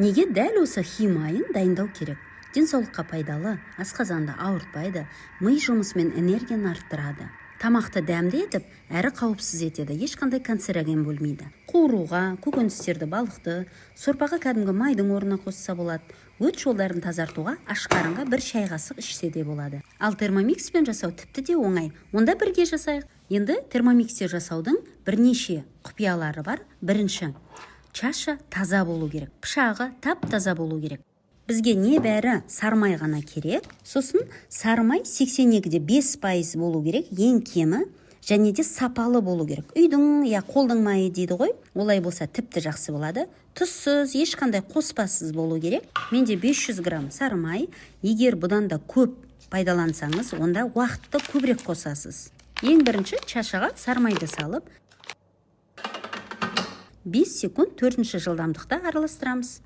Неге дәл осы хи майын дайындау керек? Денсаулыққа пайдалы, асқазанды ауыртпайды, ми жұмысы мен энергияны арттырады. Тамақты дәмді етіп, әрі қауіпсіз етеді, ешқандай канцероген бөлмейді. Қуыруға, көкөністерді, балықты, сорпаға кәдімгі майдың орнына қосса болады. Өт жолдарын тазартуға аш қарынға бір шай қасық ішсе де болады. Ал термомикспен жасау тіпті де оңай. Онда бірге жасайық. Енді термомиксте жасаудың бірнеше құпиялары бар. Бірінші, чаша таза болу керек. Пышағы тап-таза болу керек. Бізге не бәрі сарымай ғана керек. Сосын сарымай 82,5% болу керек, ең кемі, және де сапалы болу керек. Үйдің, я қолдың майы дейді ғой. Олай болса тіпті жақсы болады. Тұзсыз, ешқандай қоспасыз болу керек. Менде 500 грамм сарымай. Егер бұдан да көп пайдалансаңыз, онда уақытты көбірек қосасыз. Ең бірінші чашаға сарымайды салып, 5 секунд 4-ші жылдамдықта араластырамыз.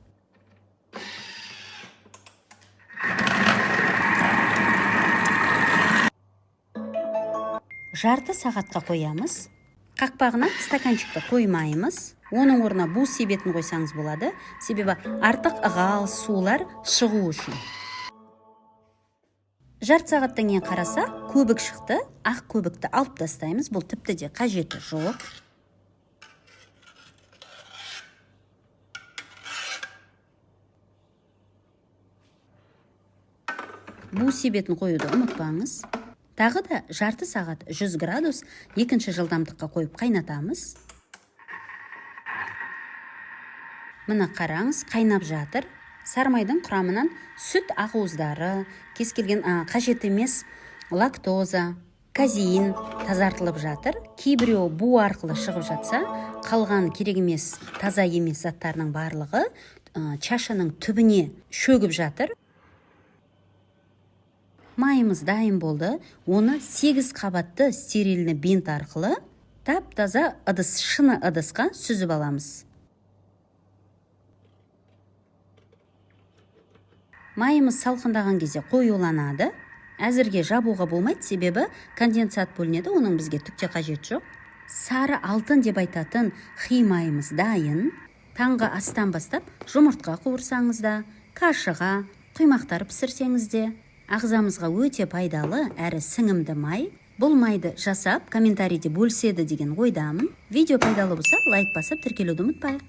Жарты сағатқа қоямыз. Қақпағына стаканчикті қоймаймыз. Оның орнына бу себетін қойсаңыз болады. Себебі артық ығал сулар шығу үшін. Жарты сағаттан кейін қарасақ, көбік шықты. Ақ көбікті алып тастаймыз. Бұл тіпті де қажеті жоқ. Бу себетін қоюды ұмытпаңыз. Тағы да жарты сағат 100 градус екінші жылдамдыққа қойып қайнатамыз. Міне қараңыз, қайнап жатыр. Сарымайдың құрамынан сүт ақуыздары, кез келген, қажет емес лактоза, казеин тазартылып жатыр. Кейбіреуі бу арқылы шығып жатса, қалған керек емес, таза емес заттарының барлығы, чашаның түбіне шөгіп жатыр. Майымыз дайын болды. Оны 8 қабатты стерильні бинт арқылы тап-таза ыдыс, шыны ыдысқа сүзіп аламыз. Майымыз салқындаған кезде қоюланады. Әзірге жабуға болмайды, себебі конденсат бөлінеді, оның бізге түк те қажеті жоқ. Сары алтын деп айтатын хи майымыз дайын. Таңғы астан бастап жұмыртқа қуырсаңыз да, кашыға, құймақтар пісірсеңіз де, ағзамызға өте пайдалы әрі сіңімді май. Бұл майды жасап, комментарийде бөліседі деген ойдамын. Видео пайдалы болса, лайк басып тіркелуді ұмытпайық.